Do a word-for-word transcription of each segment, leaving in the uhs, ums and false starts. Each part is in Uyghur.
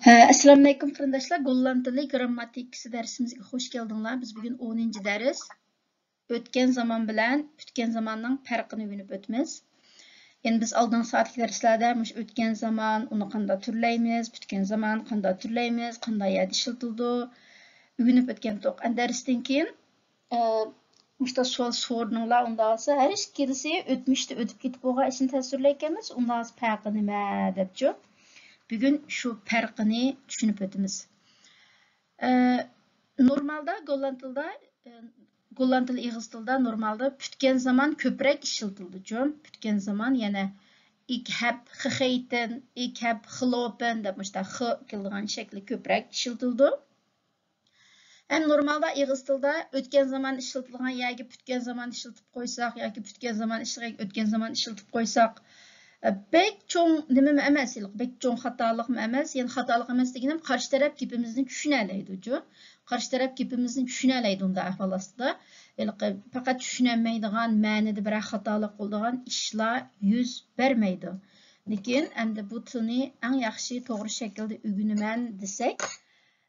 ئەسسالامۇئەلەيكۇم قېرىنداشلار، گوللاند تىلى گرامماتىكىسى دەرسىمىزگە خوش كەلدىڭلار. بىز بۈگۈن ئونىنچى دەرس، ئۆتكەن زامان بىلەن پۈتكەن زاماننىڭ پەرقىنى ئۆگىنىپ ئۆتىمىز. يەنى بىز ئالدىنقى سائەتتىكى دەرسلەردە مۇشۇ ئۆتكەن زامان، ئۇنى قانداق تۈرلەيمىز، پۈتكەن زامان قانداق تۈرلەيمىز، قانداق يەردە ئىشلىتىلىدۇ، ئۆگىنىپ ئۆتكەنتۇق. ئەمدى دەرستىن كېيىن ئە، مۇشۇنداق سوئال سورىنىڭلار، ئۇنداق بولسا ھەر ئىككىلىسى ئۆتمۈشتە ئۆتۈپ كېتىپ بولغان ئىشنى تەسۋىرلەيدىكەنمىز، ئۇنداق بولسا پەرقى نېمە دەپچۇ. بۈگۈن شۇ پەرقىنى چۈشىنىپ ئۆتىمىز. ئە، نورمالدا گوللاند تىلدا، ئە، گوللاند تىلى، ئېغىز تىلىدا نورمالدا پۈتكەن زامان كۆپرەك ئىشلىتىلىدۇچۇ. پۈتكەن زامان يەنە ئىك ھەب خىخەيتىن، ئىك ھەب خىلوپىن دەپ مۇشۇنداق خ كېلىدىغان شەكلى كۆپرەك ئىشلىتىلىدۇ. ئەمدى نورمالدا ئېغىز تىلدا ئۆتكەن زامان ئىشلىتىلغان يەرگە پۈتكەن زامان ئىشلىتىپ قويساق ياكى پۈتكەن زامان ئىشلىتىلغان ئۆتكەن زامان ئىشلىتىپ قويساق، ئە، بەك چوڭ نېمىمۇ ئەمەس، ھېلىقى بەك چوڭ خاتالىقمۇ ئەمەس. يەنى خاتالىق ئەمەس دېگىنىم، قارشى تەرەپ گېپىمىزنى چۈشىنەلەيدۇچۇ. قارشى تەرەپ گېپىمىزنى چۈشىنەلەيدۇ ئۇنداق ئەھۋال ئاستىدا. ھېلىقى پەقەت چۈشىنەلمەيدىغان، مەنىدە بىرەر خاتالىق بولىدىغان ئىشلار يۈز بەرمەيدۇ. لېكىن ئەمدى بۇ تىلنى ئەڭ ياخشى توغرا شەكىلدە ئۆگىنىمەن دېسەك،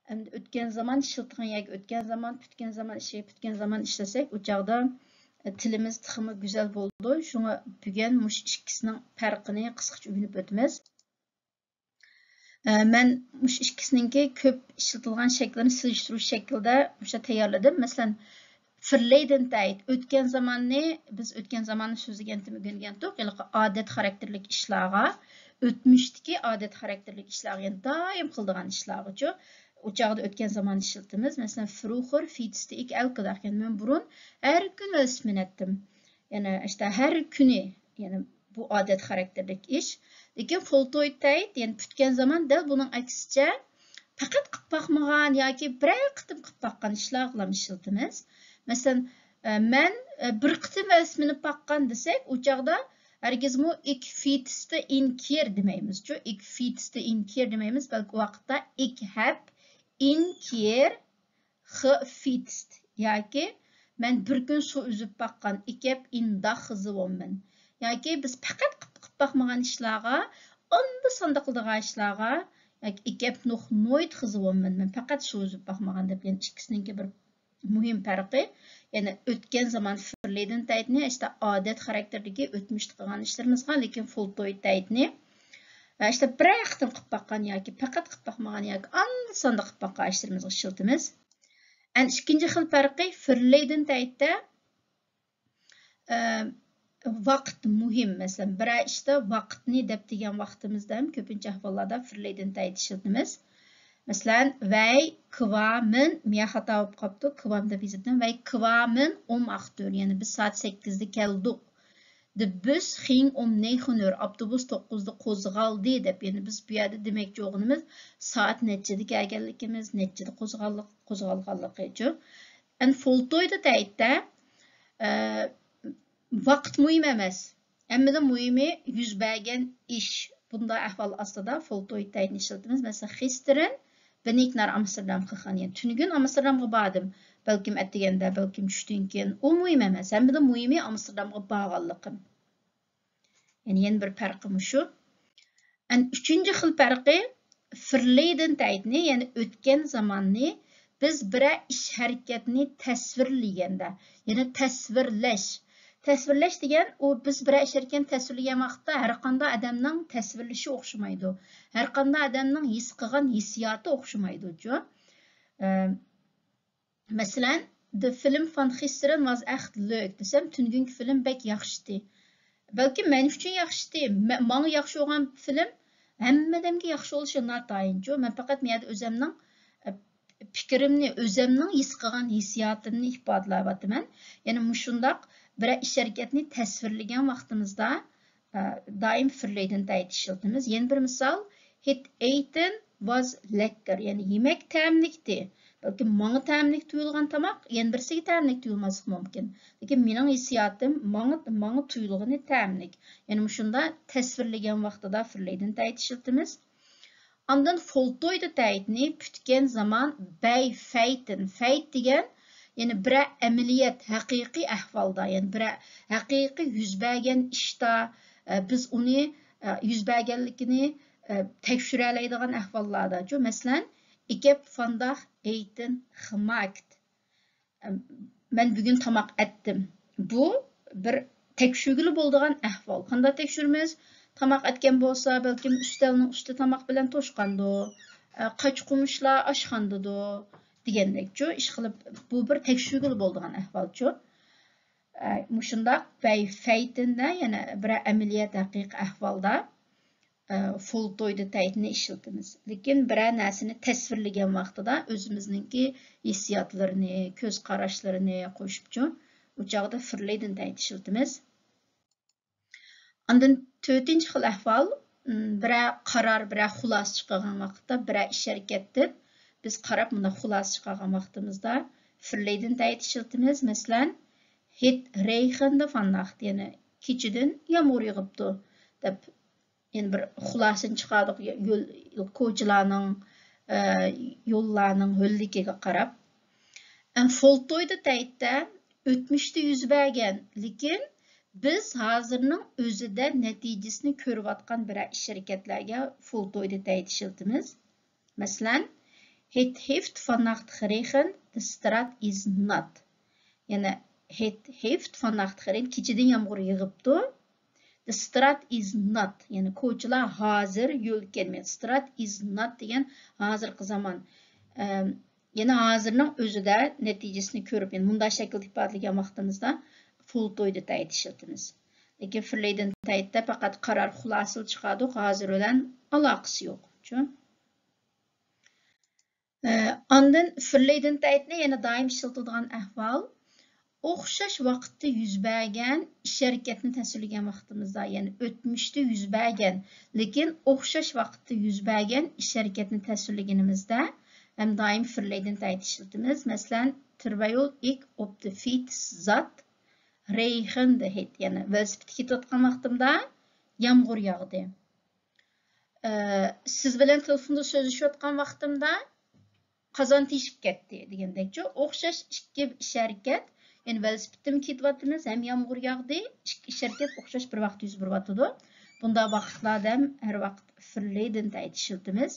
ئەمدى ئۆتكەن زامان ئىشلىتىدىغان يەرگە ئۆتكەن زامان، پۈتكەن زامان ئىشى، پۈتكەن زامان ئىشلىسەك، ئۇ چاغدا، ئە، تىلىمىز تېخىمۇ گۈزەل بولىدۇ. شۇڭا بۈگۈن مۇشۇ ئىككىسىنىڭ پەرقىنى قىسقىچە ئۆگىنىپ ئۆتىمىز. ئە، مەن مۇشۇ ئىككىسىنىڭكى كۆپ ئىشلىتىلغان شەكلىنى سېلىشتۇرۇش شەكلىدە مۇشۇ تەييارلىدىم. مەسىلەن، فېرلېدېنتايت، ئۆتكەن زاماننى، بىز ئۆتكەن زاماننى سۆزلىگەنتىم، ئۆگەنگەنتۇق، ھېلىقى ئادەت خاراكتېرلىك ئىشلارغا، ئۆتمۈشتىكى ئادەت خاراكتېرلىك ئىشلارغا، يەنى دائىم قىلىدىغان ئىشلارغىچۇ، ئۇ چاغدا ئۆتكەن زاماننى ئىشلىتىمىز. مەسىلەن، فروخېر فېتىستى ئىك ئەلكىداخ، يەنى مەن بۇرۇن ھەر كۈنى ۋېلىسىپىت مىنەتتىم. يەنى ئىشتە ھەر كۈنى، يەنى بۇ ئادەت خاراكتېرلىك ئىش. لېكىن فولتويتايت، يەنى پۈتكەن زامان دەل بۇنىڭ ئەكسىچە، پەقەت قىپ باقمىغان ياكى بىرەر قېتىم قىپ باققان ئىشلارغىلا ئىشلىتىمىز. مەسىلەن، ئە، مەن، ئە، بىر قېتىم ۋېلىسىپىت مىنىپ باققان دېسەك، ئۇ چاغدا ھەرگىزمۇ ئىك فېتىستى ئىن كېر دېمەيمىزچۇ. ئىك فېتىستى ئىن كېر دېمەيمىز، بەلكى ئۇ ۋاقىتتا ئىك ھەب ئىن كېر خ فېتىست ياكى مەن بىر كۈن سۇ ئۈزۈپ باققان، ئىك ھەب ئىن داخ خىزىۋوممېن. ياكى بىز پەقەت قىپ، قىپ باقمىغان ئىشلارغا، ئاندا ساندا قىلىدىغان ئىشلارغا، ياكى ئىك ھەب نوخ نويت خىزىۋوممېن، مەن پەقەت سۇ ئۈزۈپ باقمىغان دەپ، يەنى ئىككىسىنىڭكى بىر مۇھىم پەرقى، يەنى ئۆتكەن زامان فېرلېدېنتايتنى ئىشتە ئادەت خاراكتېرىدىكى ئۆتمۈشتە قىلغان ئىشلىرىمىزغا، لېكىن فولتويتايتنى، ئە، ئىشتە بىرەر قېتىم قىپ باققان ياكى پەقەت قىپ باقمىغان ياكى ئاندا ساندا قىپ باققان ئىشلىرىمىزغا ئىشلىتىمىز. ئەن ئىككىنچى خىل پەرقى فېرلېدېنتايتتا، ئە، ۋاقىت مۇھىم. مەسىلەن، بىرەر ئىشتا ۋاقىتنى دەپ دېگەن ۋاقتىمىزدا ھەم كۆپىنچە ئەھۋاللاردا فېرلېدېنتايت ئىشلىتىمىز. مەسىلەن، ۋەي كىۋامىن، مىيا خاتا بولۇپ قاپتۇ، كىۋام دەپ يېزىپتىم. ۋەي كىۋامىن ئوم ئاختۆر، يەنى بىز سائەت سەككىزدە كەلدۇق. دە بۈس خىڭ ئوم نەي خۇنۆر، ئاپتوبۇس توققۇزدا قوزغالدى دەپ، يەنى بىز بۇ يەردە دېمەكچى بولغىنىمىز سائەت نەچچىدە كەلگەنلىكىمىز، نەچچىدە قوزغاللىق-، قوزغالغانلىقىچۇ. ئەن فولتويدا تەيتتە، ئە، ۋاقىت مۇھىم ئەمەس. ھەممىدىن مۇھىمى يۈز بەرگەن ئىش. بۇنداق ئەھۋال ئاستىدا فولتويتايتنى ئىشلىتىمىز. مەسىلەن، خىستىرىن بىنىكنار ئامستېردام قىلغان. يەنى تۈنۈگۈن ئامستېردامغا باردىم. بەلكىم ئەتىگەندە، بەلكىم چۈشتىن كېيىن. ئۇ مۇھىم ئەمەس. ھەممىدىن مۇھىمى ئامستېردامغا بارغانلىقىم. يەنى يەنە بىر پەرقى مۇشۇ. ئەن ئۈچىنچى خىل پەرقى فېرلېدېنتايتنى، يەنى ئۆتكەن زاماننى بىز بىرەر ئىش ھەرىكەتنى تەسۋىرلىگەندە، يەنى تەسۋىرلەش. تەسۋىرلەش دېگەن ئۇ بىز بىرەر ئىش ھەرىكەتنى تەسۋىرلىگەن ۋاقىتتا ھەر قانداق ئادەمنىڭ تەسۋىرلىشى ئوخشىمايدۇ. ھەر قانداق ئادەمنىڭ ھېس قىلغان ھېسسىياتى ئوخشىمايدۇچۇ. ئە، مەسىلەن، The film van gisteren was echt leuk دېسەم، تۈنۈگۈنكى فىلىم بەك ياخشىتى. بەلكىم مەن ئۈچۈن ياخشىتى، مە-، ماڭا ياخشى بولغان فىلىم ھەممە ئادەمگە ياخشى بولۇشى ناتايىنچۇ. مەن پەقەت مۇ يەردە ئۆزەمنىڭ، ئە، پىكرىمنى، ئۆزەمنىڭ ھېس قىلغان ھېسسىياتىمنى ئىپادىلەۋاتىمەن. يەنى مۇشۇنداق بىرەر ئىش ھەرىكەتنى تەسۋىرلىگەن ۋاقتىمىزدا، ئە، دائىم فېرلېدېنتايت ئىشلىتىمىز. يەنە بىر مىسال، Hit ئېيتىن ۋاز لەككىر، يەنى يېمەك تەملىكتى. بەلكىم ماڭا تەملىك تۇيۇلغان تاماق يەنە بىرسىگە تەملىك تۇيۇلماسلىقى مۇمكىن. لېكىن مېنىڭ ھېسسىياتىم ماڭا، ماڭا تۇيۇلغىنى تەملىك. يەنى مۇشۇنداق تەسۋىرلىگەن ۋاقتىدا فېرلېدېنتايت ئىشلىتىمىز. ئاندىن فولتويدا تەيتنى پۈتكەن زامان بەي فەيتىن. فەيت دېگەن، يەنى بىرەر ئەمەلىيەت، ھەقىقىي ئەھۋالدا، يەنى بىرەر ھەقىقىي يۈز بەرگەن ئىشتا، ئە، بىز ئۇنى، ئە، يۈز بەرگەنلىكىنى، ئە، تەكشۈرەلەيدىغان ئەھۋاللارداچۇ، مەسىلەن، «Ik heb vandaag eten gemaakt»، ئە، مەن بۈگۈن تاماق ئەتتىم. بۇ بىر تەكشۈرگىلى بولىدىغان ئەھۋال. قانداق تەكشۈرىمىز؟ تاماق ئەتكەن بولسا، بەلكىم ئۈستەلنىڭ ئۈستى تاماق بىلەن توشقاندۇ، ئە، قاچا-قومۇچلار ئاشخانىدىدۇ دېگەندەكچۇ. ئىشقىلىپ، بۇ بىر تەكشۈرگىلى بولىدىغان ئەھۋالچۇ. ئە، مۇشۇنداق بەي فەيتىندە، يەنى بىرەر ئەمەلىيەت ھەقىقىي ئەھۋالدا، ئە، فولتويدېتەيتنى ئىشلىتىمىز. لېكىن بىرەر نەرسىنى تەسۋىرلىگەن ۋاقتىدا ئۆزىمىزنىڭكى ھېسسىياتلىرىنى، كۆز قاراشلىرىنى قوشۇپچۇ، ئۇ چاغدا فىرلېيدېنتەيت ئىشلىتىمىز. ئاندىن تۆتىنچى خىل ئەھۋال، م، بىرەر قارار، بىرەر خۇلاسە چىقارغان ۋاقىتتا، بىرەر ئىش ھەرىكەتتىن بىز قاراپ مۇنداق خۇلاسە چىقارغان ۋاقتىمىزدا فىرلېيدېنتەيت ئىشلىتىمىز. مەسىلەن، «Het regende vannacht»، يەنى «كېچىدىن يامغۇر يېغىپتۇ» دەپ، يەنى بىر خۇلاسىنى چىقاردۇق يول، كوچىلارنىڭ، ئە، يوللارنىڭ ھۆللۈكىگە قاراپ. ئەم، فولتويدېتەيتتە ئۆتمۈشتە يۈز بەرگەن، لېكىن بىز ھازىرنىڭ ئۆزىدە نەتىجىسىنى كۆرۈۋاتقان بىرەر ئىش ھەرىكەتلەرگە فولتويدېتەيت ئىشلىتىمىز. مەسىلەن، «Het heeft vannacht geregend, de straat is nat». يەنى «Het heeft vannacht geregend»، كېچىدىن يامغۇر يېغىپتۇ. «De straat is nat»، يەنى كوچىلار ھازىر يۆلگەن. «Straat is nat» دېگەن ھازىرقى زامان. ئەم، يەنى ھازىرنىڭ ئۆزىدە نەتىجىسىنى كۆرۈپ، يەنى مۇنداق شەكىلدە ئىپادىلىگەن ۋاقتىمىزدا فولتويدېتەيت ئىشلىتىمىز. لېكىن فىرلېيدېنتەيتتە پەقەت قارار خۇلاسىلا چىقاردۇق، ھازىر بىلەن ئالاقىسى يوق. ئاندىن فىرلېيدېنتەيتنى يەنە دائىم ئىشلىتىدىغان ئەھۋال، ئوخشاش ۋاقىتتا يۈز بەرگەن ئىش ھەرىكەتنى تەسۋىرلىگەن ۋاقتىمىزدا، يەنى ئۆتمۈشتە يۈز بەرگەن، لېكىن ئوخشاش ۋاقىتتا يۈز بەرگەن ئىش ھەرىكەتنى تەسۋىرلىگىنىمىزدە ھەم دائىم فىرلېيدېنتەيت ئىشلىتىمىز. مەسىلەن، «Terwijl ik op de fiets zat, regende het»، يەنى ۋېلىسىپىتتە كېتىۋاتقان ۋاقتىمدا يامغۇر ياغدى. ئە، سىز بىلەن تېلېفوندا سۆزلىشىۋاتقان ۋاقتىمدا قازان تېشىپ كەتتى دېگەندەكچۇ. ئوخشاش ئىككى ئىش ھەرىكەت، يەنى ۋېلىسىپىتتىمۇ كېتىۋاتىمىز ھەم يامغۇر ياغدى، ئىككى ئىش ھەرىكەت ئوخشاش بىر ۋاقىتتا يۈز بېرىۋاتىدۇ. بۇنداق ۋاقىتلاردا ھەم ھەر ۋاقىت فىرلېيدېنتەيت ئىشلىتىمىز.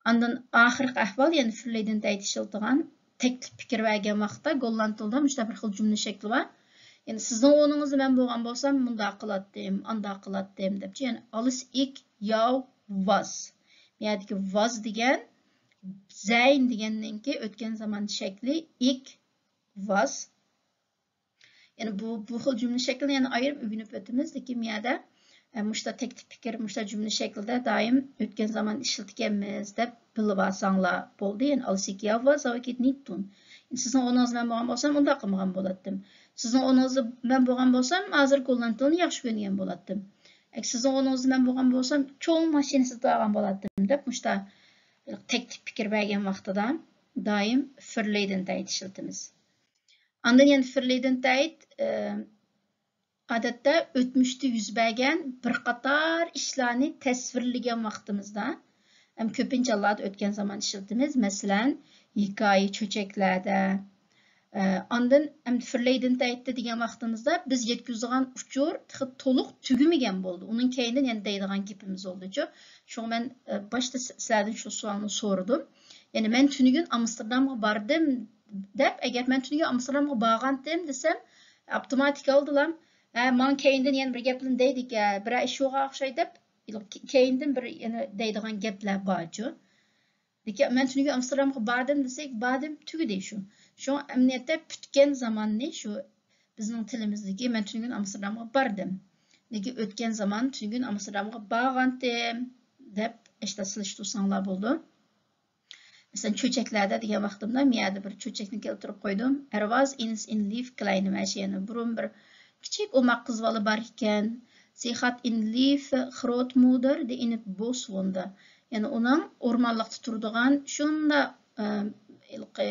ئاندىن ئاخىرقى ئەھۋال، يەنى فىرلېيدېنتەيت ئىشلىتىدىغان تەكلىپ پىكىر بەرگەن ۋاقىتتا گوللاند تىلىدا مۇشۇنداق بىر خىل جۈملە شەكلى بار. يەنى سىزنىڭ ئورنىڭىزدا مەن بولغان بولسام مۇنداق قىلاتتىم، ئانداق قىلاتتىم دەپچۇ. يەنى «Als ik jou was». بۇ يەردىكى «was» دېگەن «zijn» دېگەننىڭكى ئۆتكەن زامان شەكلى «ik was». يەنى بۇ، بۇ خىل جۈملە شەكلىنى يەنە ئايرىم ئۆگىنىپ ئۆتىمىز، لېكىن بۇ يەردە، ئە، مۇشتا تەكلىپ پىكىر، مۇشتا جۈملە شەكلىدە دائىم ئۆتكەن زامان ئىشلىتىدىكەنمىز دەپ بىلىۋالساڭلار بولدى. يەنى «Als ik jou was, zou ik het niet doen». سىزنىڭ ئورنىڭىزدا مەن بولغان بولسام، ئۇنداق قىلمىغان بولاتتىم. سىزنىڭ ئورنىڭىزدا مەن بولغان بولسام، ھازىر گوللاند تىلىنى ياخشى ئۆگەنگەن بولاتتىم. ئەگەر سىزنىڭ ئورنىڭىزدا مەن بولغان بولسام، چوڭ ماشىنا سېتىۋالغان بولاتتىم دەپ مۇشتا تەكلىپ پىكىر بەرگەن ۋاقتىدا دائىم فىرلېيدېنتەيت ئىشلىتىمىز. ئاندىن يەنە فىرلېيدېنتەيت، ئە، ئادەتتە ئۆتمۈشتە يۈز بەرگەن بىر قاتار ئىشلارنى تەسۋىرلىگەن ۋاقتىمىزدا، ھەم كۆپىنچە ھاللاردا ئۆتكەن زامان ئىشلىتىمىز. مەسىلەن، ھېكايە چۆچەكلەردە، ئە، ئاندىن ھەم فىرلېيدېنتەيتتە دېگەن ۋاقتىمىزدا بىز يەتكۈزىدىغان ئۇچۇر تېخى تولۇق تۈگىمىگەن بولىدۇ. ئۇنىڭ كەينىدىن يەنە دەيدىغان گېپىمىز بولىدۇچۇ. شۇڭا مەن، ئە، باشتا سى-، سىلەردىن شۇ سوئالنى سورىدىم. يەنى مەن تۈنۈگۈن ئامستېردامغا باردىم دەپ، ئەگەر مەن تۈنۈگۈن ئامستېردامغا بارغانتىم دېسەم، ئاپتوماتىك ئالدىلا، ھە، ماڭا كەينىدىن يەنە بىر گەپلەرنى دەيدىكەن، بىرەر ئىش بولغان ئوخشايدۇ دەپ، كەينىدىن بىر يەنە دەيدىغان گەپلەر بارچۇ. لېكىن مەن تۈنۈگۈن ئامستېردامغا باردىم دېسەك، باردىم، تۈگىدى شۇ. شۇڭا ئەمەلىيەتتە پۈتكەن زاماننى شۇ بىزنىڭ تىلىمىزدىكى مەن تۈنۈگۈن ئامستېردامغا باردىم. لېكىن ئۆتكەن زامان تۈنۈگۈن ئامستېردامغا بارغانتىم دەپ ئاشتا سېلىشتۇرساڭلار بولىدۇ. مەسىلەن، چۆچەكلەردە دېگەن ۋاقتىمدا، مەن يەردە بىر چۆچەكنى كېلتۈرۈپ قويدۇم. Er was eens een lief klein meisje، يەنى بۇرۇن بىر كىچىك ئوماق قىز بالا بار ئىكەن. Sie had een lieve grootmoeder die in het bos woonde. يەنى ئۇنىڭ ئورمانلىقتا تۇرىدىغان شۇنداق، ئە، ھېلىقى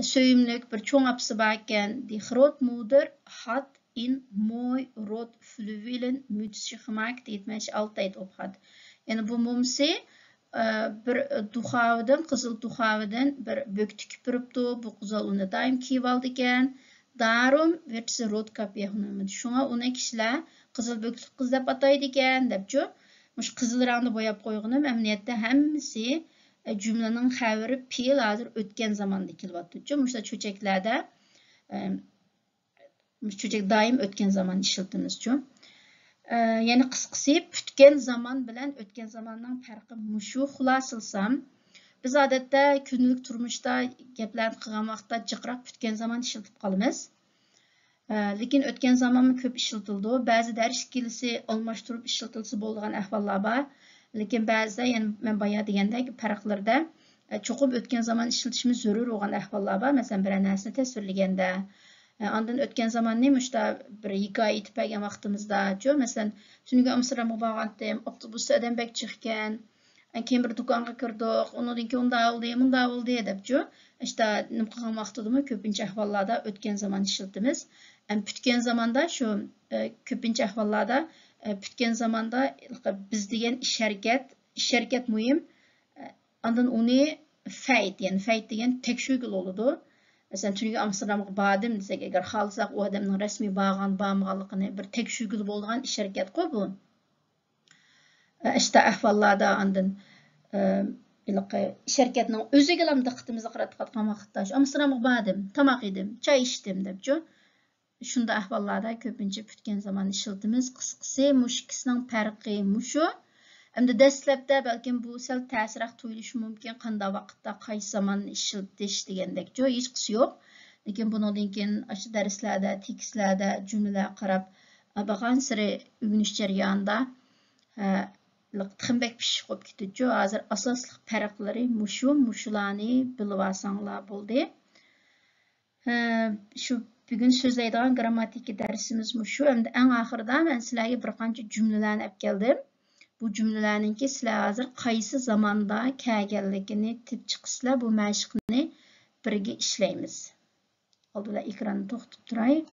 سۆيۈملۈك بىر چوڭ ئاپىسى بار ئىكەن. Die grootmoeder had een mooi rood fluwelen mutsje gemaakt die het meisje altijd op had. يەنى بۇ مومىسى، ئە، بىر دۇخاۋىدىن، قىزىل دۇخاۋىدىن بىر بۆك تىكىپ بېرىپتۇ. بۇ قىز ئۇنى دائىم كىيىۋالىدىكەن. Daarom werd ze Roodkapje genoemd. شۇڭا ئۇنى كىشىلەر قىزىل بۆكلۈك قىز دەپ ئاتايدىكەن، دەپچۇ. مۇشۇ قىزىل رەڭدە بوياپ قويغىنىم ئەمەلىيەتتە ھەممىسى، ئە، جۈملىنىڭ خەۋىرى پېئىل ھازىر ئۆتكەن زاماندا كېلىۋاتىدۇ. مۇشۇ چۆچەكلەردە، ئە، مۇشۇ چۆچەك دائىم ئۆتكەن زامان ئىشلىتىمىزچۇ. ئە، يەنى قىسقىسى، پۈتكەن زامان بىلەن ئۆتكەن زاماننىڭ پەرقى مۇشۇ. خۇلاسىلىسام، بىز ئادەتتە كۈندىلىك تۇرمۇشتا گەپلەرنى قىلغان ۋاقىتتا جىقراق پۈتكەن زامان ئىشلىتىپ قالىمىز. ئە، لېكىن ئۆتكەن زامانمۇ كۆپ ئىشلىتىلىدۇ. بەزىدە ھەر ئىككىلىسى ئالماشتۇرۇپ ئىشلىتىلسە بولىدىغان ئەھۋاللار بار. لېكىن بەزىدە، يەنە مەن بايا دېگەندەك، پەرقلىرىدە، ئە، چوقۇم ئۆتكەن زامان ئىشلىتىشىمىز زۆرۈر بولغان ئەھۋاللار بار. مەسىلەن، بىرەر نەرسىنى تەسۋىرلىگەندە. ئە، ئاندىن ئۆتكەن زاماننى مۇشتا بىر ھېكايە ئېيتىپ بەرگەن ۋاقتىمىزداچۇ، مەسىلەن، تۈنۈگۈن ئامستېردامغا بارغانتىم، ئاپتوبۇستا ئادەم بەك جىقكەن. ئە، كېيىن بىر دۇكانغا كىردۇق، ئۇنىڭدىن كېيىن ئۇنداق بولدى، مۇنداق بولدى دەپچۇ. ئىشتا نېمە قىلغان ۋاقتىدىمۇ كۆپىنچە ئەھۋاللاردا ئۆتكەن زامان ئىشلىتىمىز. ئەم، پۈتكەن زاماندا شۇ، ئە، كۆپىنچە ئەھۋاللاردا، ئە، پۈتكەن زاماندا بىز دېگەن ئىش ھەرىكەت، ئىش ھەرىكەت مۇھىم. ئە، ئاندىن ئۇنى فەيت، يەنى فەيت دېگەن تەكشۈرگىلى بولىدۇ. مەسىلەن، تۈنۈگۈن ئامستېردامغا باردىم دېسەك، ئەگەر خالىساق، ئۇ ئادەمنىڭ رەسمىي بارغان، بارمىغانلىقىنى بىر تەكشۈرگىلى بولىدىغان ئىش ھەرىكەتقۇ بۇ. ئىشتا ئەھۋاللاردا ئاندىن، ئە، ھېلىقى شىركەتنىڭ ئۆزىگىلا دىققىتىمىزنى قاراتقان ۋاقىتتا، شۇ ئامستېردامغا باردىم، تاماق يېدىم، چاي ئىچتىم دەپچۇ. شۇنداق ئەھۋاللاردا كۆپىنچە پۈتكەن زامان ئىشلىتىمىز. قىسقىسى، مۇشۇ ئىككىسىنىڭ پەرقى مۇشۇ. ئەمدى دەسلەپتە بەلكىم بۇ سەل تەسرەك تۇيۇلۇشى مۇمكىن، قانداق ۋاقىتتا قايسى زاماننى ئىشلىتىش دېگەندەكچۇ، ھېچقىسى يوق. لېكىن بۇنىڭدىن كېيىن ئاشۇ دەرسلەردە، تېكىستلەردە جۈملىلەرگە قاراپ بارغانسېرى ئۆگىنىش جەريانىدا، ھە، تېخىمۇ بەك پىششىق بولۇپ كېتىدۇ. ھازىر ئاساسلىق پەرقلىرى مۇشۇ، مۇشۇلارنى بىلىۋالساڭلار بولدى. ھە، شۇ بۈگۈن سۆزلەيدىغان گىرامماتىكا دەرسىمىز مۇشۇ. ئەمدى ئەڭ ئاخىرىدا مەن سىلەرگە بىر قانچە جۈملىلەرنى ئەپ كەلدىم. بۇ جۈملىلەرنىڭكى سىلەر ھازىر قايسى زاماندا كەلگەنلىكىنى تېپىپ چىقىسىلەر. بۇ مەشىقنى بىرگە ئىشلەيمىز. ئالدى بىلەن ئېكراننى توختىتىپ تۇراي.